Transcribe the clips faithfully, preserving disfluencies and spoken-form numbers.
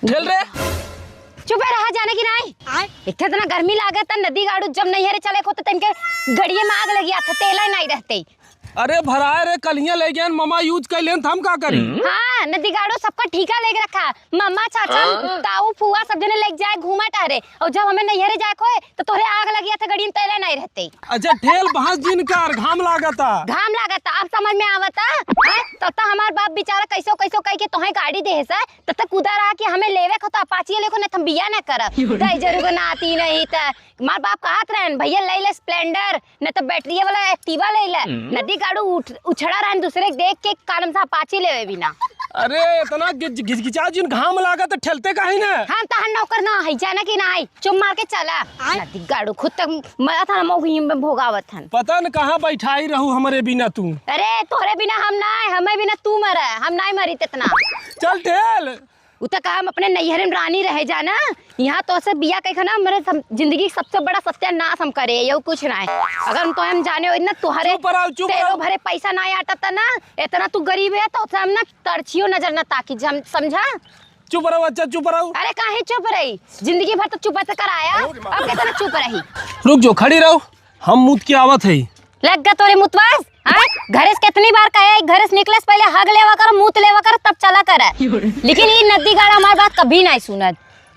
ठेल रे। चुपे रहा, जाने कि नाहीं? आय? इतना गर्मी लागत है, नदी गाड़ू जब नैहरे चले को तो तनके गड़िए में आग लगी, आथे तेला नाहीं रहते। अरे भराए रे, कलिया ले गए, ममा use कर लेन, त हम का करी? हाँ, नदी गाड़ू सबका ठीका लेके रखा, ममा, चाचा, हाँ? ताऊ, फुआ सब जने लेके जाए घूमा टहरे, और जब हमें नैहरे जाए को है, तो तोहरे आग लगी, आथे गड़िए में तेला नाहीं रहते। अच्छा, ठेल बहस जिन कर, घाम लागता। घाम लागता, अब समझ में आवता? हैं? तब तक हमार बाप बेचारा कैसो कैसो कह के तोहे गाड़ी देहे से, तब तक कूदा रहा कि हमें लेवे को तो Apache लेको, नहीं तो हम बिया ना करब। दई जरूर को नाती नहीं त हमार बाप कहत रहन, "भैया ले ले Splendor, नहीं तो बैटरी वाला Activa ले ले।" हम्म। नदी गाड़ू उठ-, उछड़ा रहन दूसरे के देख के, कानम से Apache लेवे बिना। अरे इतना गिच-, गिचगिचा जिन, घाम लागत त ठेलते काहे ना? हम तहन नौकर ना है, जाना कि नाहीं? चुप मार के चला। आय। नदी गाड़ू खुद तक मरत हन, हम ओही में भोगावत हन। पता न कहाँ बैठाई रहू हमरे बिना तू। अरे, तोहरे बिना हम नाहीं, हमें बिना तू मरे, हम नाहीं मरी तेतना। चल ठेल। उ त कहा हम अपने नैहरे में रानी रहे जाना, यहाँ तोसे बिया कइके ना, मेरे सम-, जिंदगी के सबसे बड़ा सत्यानाश हम करे, यहू कुछ नाहीं। अगर हम तो हम जाने हो इतना तोहरे चुप रहो, चुप तेलो रहो। भरे पैसा नाहीं आटत ना, इतना तू गरीब है, तोसे हम ना तरछियो नजर ना ताकी, जम-, समझा? चुप रहो, अच्छा, चुप रहो। अरे, काहे चुप रही? जिंदगी भर तो चुप से कराया, अब कितना चुप रही? रुक जो, खड़ी रहो, हम मूत के आवत है। लग गा तोरे मुतवास, हाँ? घरे से कितनी बार कहे, घरे से निकले से पहले हग लेवा कर, मूत लेवा कर, तब चला कर। लेकिन ई नदी गाड़ा हमार बात कभी नाहीं सुनत।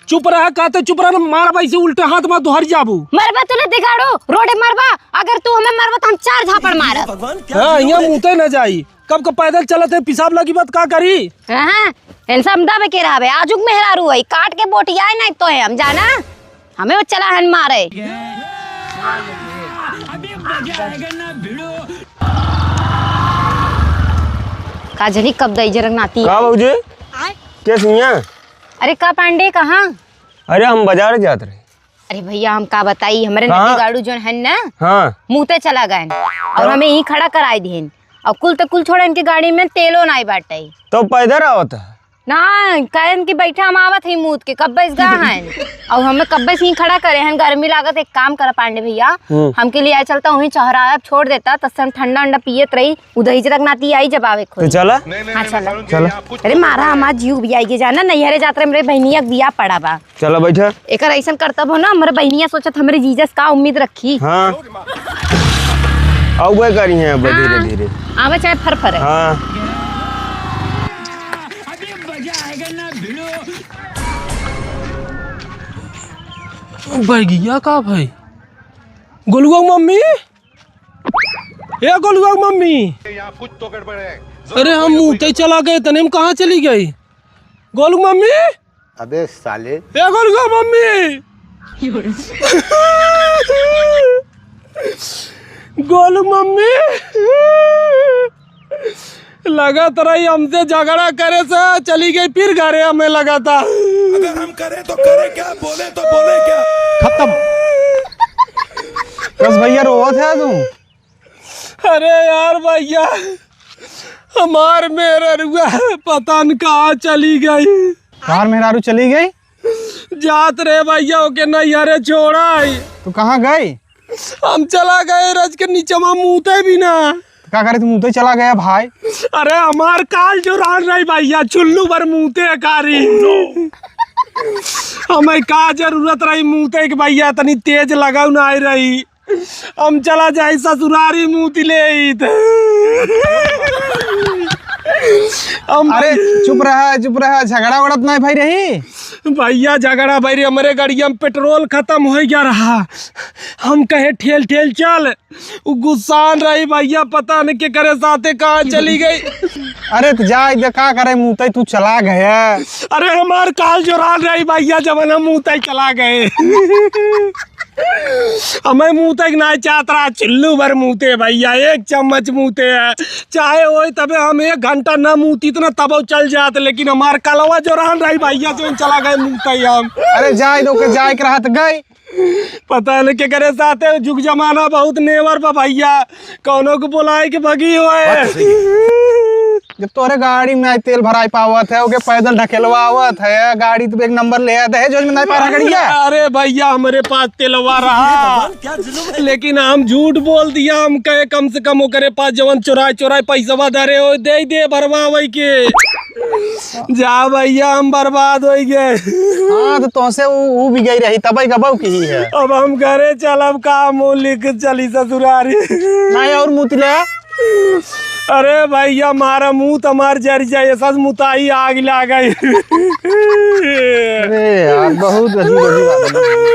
चुप रहा, कहते चुप रहा, मारब ऐसे उल्टे हाथ में दोहर जाबू। मरबा तू नदी गाड़ू, रोडे मरबा, अगर तू हमें मरबा तो हम चार झापड़ मारब। हाँ, यहाँ मूते न जाई। कब का पैदल चलत है, पेशाब लगी बात का करी? हाँ, इन सब दबे के रहबे। आजुक मेहरारू है, काट के बोटियाए नाहीं तो है हम जाना। हमें वो चला हन मारे। का जनी कब दई जरक नाती। का भौजी? के सिया? अरे का पांडे, कहाँ? अरे हम बाजार जात रहे। अरे भैया, हम का बताई, हमरे कहाँ? नदी गाड़ू जोन हन ना, हाँ। मूते चला गए और हाँ। हमें यहीं खड़ा कराई दिहन। और कुल तो कुल छोड़न के गाड़ी में तेलो नाहीं बाटे। तो पैदल आवत है? ना, कहन कि बैठा हम आवत ही मूत के, कब्बे से गा हन। और हमें कब्बे से ही खड़ा करे हन, गर्मी लागत। एक काम करा पांडे भैया, हम्म। हमके लिए आए चलता वहीं चौराहा छोड़ देता, तब से हम ठंडा अंडा पियत रही, उधर ही जरक नाती आई जब आवे तो खोई। चला। हाँ, चला। चला। अरे मारा, हमार जीव भी आई के जाना, नैहरे जात रहे, मेरे बहनिया के बियाह पड़ा बा। चला बैठा। एकर ऐसन करतब हो ना, हमरे बहनिया सोचत हमरे जीजा से का उम्मीद रखी। हाँ। अब वह करी हैं अब धीरे हाँ। धीरे। आवे चाहे फर फरे। हाँ। बैगिया का भाई? गोलुआ मम्मी? ए गोलुआ मम्मी? यहाँ कुछ तो गड़बड़ है। अरे हम मूते चला गए, तने हम कहाँ चली गई? गोलू मम्मी? अबे साले। ए गोलुआ मम्मी। गोलू मम्मी। लगत रही हमसे झगड़ा करे से चली गई, फिर घरे हमें लगाता। अगर हम करें तो करें क्या, बोले तो बोले क्या? खत्म। बस भैया रोवत है तू। अरे यार भैया, हमार मेहररुआ पता न कहाँ चली गई। हमार मेहरारू चली गई? जात रहे भैया, ओके नैहरे छोड़ा है। तो कहाँ गई? हम चला गए रज के नीचे में मूते भी ना। तो का करे, तू मूते चला गया भाई? अरे हमार काल जो रान रही भैया, चुल्लू भर मूते कारी। हमें का जरूरत रही मूते के भैया, तनी तेज लगाऊ ना आई रही। हम चला जाई ससुरारी मूती ले ईत। हम अरे चुप रहा, चुप रहा, झगड़ा उड़त नहीं भाई रही। भैया झगड़ा भाई रे, हमरे गड़िया में पेट्रोल खतम हो गया रहा। हम कहे ठेल ठेल चल, उ गुस्सान रही भैया, पता नहीं के करे साथे कहाँ चली गई। अरे तो जा, इधर का करे मूते, तू चला गया। अरे हमार काल जोरान रही भैया, जवन हम मूते चला गए। हमें मूते के ना चाहत रहा, चुल्लू भर मूते भैया, एक चम्मच मूते है, चाहे होई तबे हम एक घंटा ना मूती इतना तबो चल जात, लेकिन हमार कलवा जोरान रही भैया, जो चला गए मूते हम। अरे जाए दो के, जाए के रहत गए। पता नहीं के करे साथे, जुग जमाना बहुत नेवर बा भैया, कौनो को बुलाए के भगी होए। बात तो सही है। जब तोहरे गाड़ी में नाहीं तेल भराइ पावत है, ओके पैदल ढकेलवावत है, गाड़ी तो एक नंबर ले है, दहेज वहेज में नाहीं पा रहा गड़िया। अरे भइया, हमरे पास तेलवा रहा, लेकिन हम झूठ बोल दिया। हम कहे कम से कम ओकरे पास जवन चोराइ चोराइ पइसवा धरे हो, देइ दे भरवावइ के। जा भइया, हम बर्बाद होइ गए। हाँ, तो तोहसे उ, उ बिगइ रही, तबइ गबउ किही है। अब हम घरे चलब का, मुँह लिख चली ससुरारी। नाहीं अउर मुतिले। अरे भइया, मारा मुँह त हमार जरि जाए, सच मुताई आग लागइ। अरे यार, बहुत अजीब अजीब आदमी।